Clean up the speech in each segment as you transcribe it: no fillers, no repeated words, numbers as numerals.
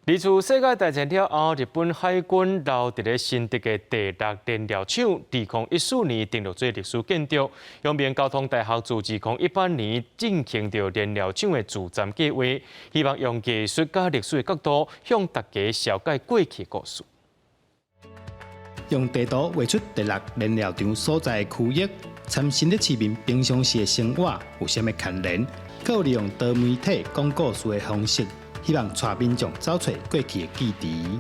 二次世界大戰了後，日本海軍留佇咧新竹的第六燃料廠，2014年登錄做歷史建築。陽明交通大學自2018年進行著燃料廠的駐站計劃，希望用藝術佮歷史的角度，向大家紹介過去故事。用地圖畫出第六燃料廠所在的區域，參新竹市民平常時的生活有啥物牽連？閣有利用多媒體講故事的方式，希望帶民眾走揣過去的記憶。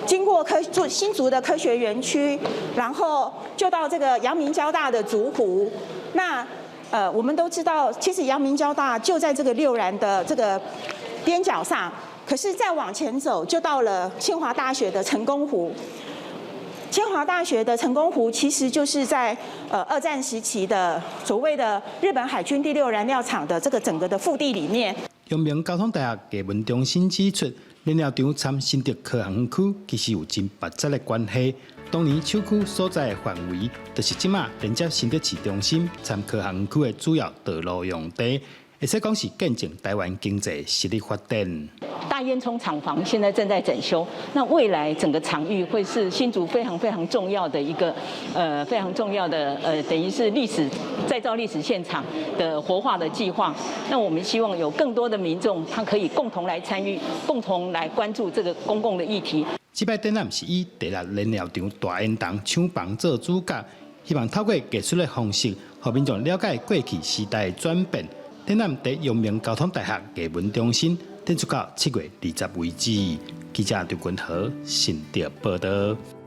經過科做新竹的科學園區，然後就到這個陽明交大的竹湖。那我們都知道，其實陽明交大就在這個六燃的這個邊角上。可是再往前走，就到了清華大學的成功湖。清華大學的成功湖其實就是在二戰時期的所謂的日本海軍第六燃料廠的這個整個的腹地裡面。陽明交通大學藝文中心指出，燃料廠參新竹科學園區其實有真密切的關係。當年廠區所在的範圍，就是這馬連接新竹市中心參科學園區的主要道路用地，會使講是見證台灣經濟實力發展。大煙囪廠房現在正在整修，那未來整個場域會是新竹非常非常重要的一個，非常重要的，等於是歷史再造歷史現場的活化的計劃。那我們希望有更多的民眾，他可以共同來參與，共同來關注這個公共的議題。這擺展覽是以第六燃料廠大煙囪廠房做主角，希望透過藝術的方式，予民眾了解過去時代的轉變。展覽佇陽明交通大學藝文中心展出到7月20為止。記者劉君和新竹報道。